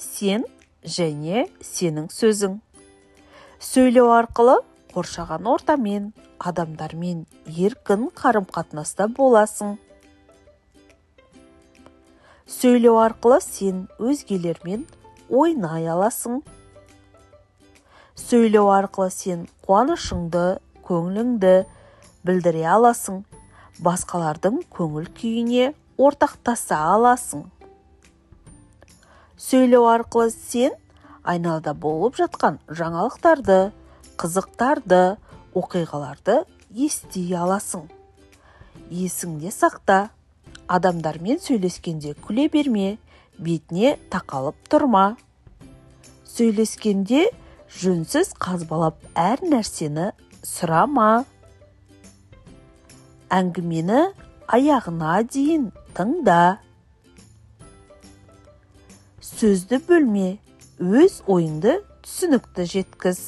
Сен және сенің сөзің. Сөйлеу арқылы қоршаған ортамен, адамдармен еркін қарым-қатынаста боласың. Сөйлеу арқылы сен өзгелермен ойнай аласың. Сөйлеу арқылы сен қуанышыңды, көңіліңді білдіре аласың, басқалардың көңіл күйіне ортақтаса аласың. Сөйлеу арқылы сен айналада болып жатқан жаңалықтарды, қызықтарды, оқиғаларды ести аласың. Есіңде сақта, адамдармен сөйлескенде күле берме, бетіне тақалып тұрма. Сөйлескенде жөнсіз қазбалап әр нәрсені сұрама. Әңгімені аяғына дейін тыңда. Сөзді бөлме, өз ойыңды түсінікті жеткіз.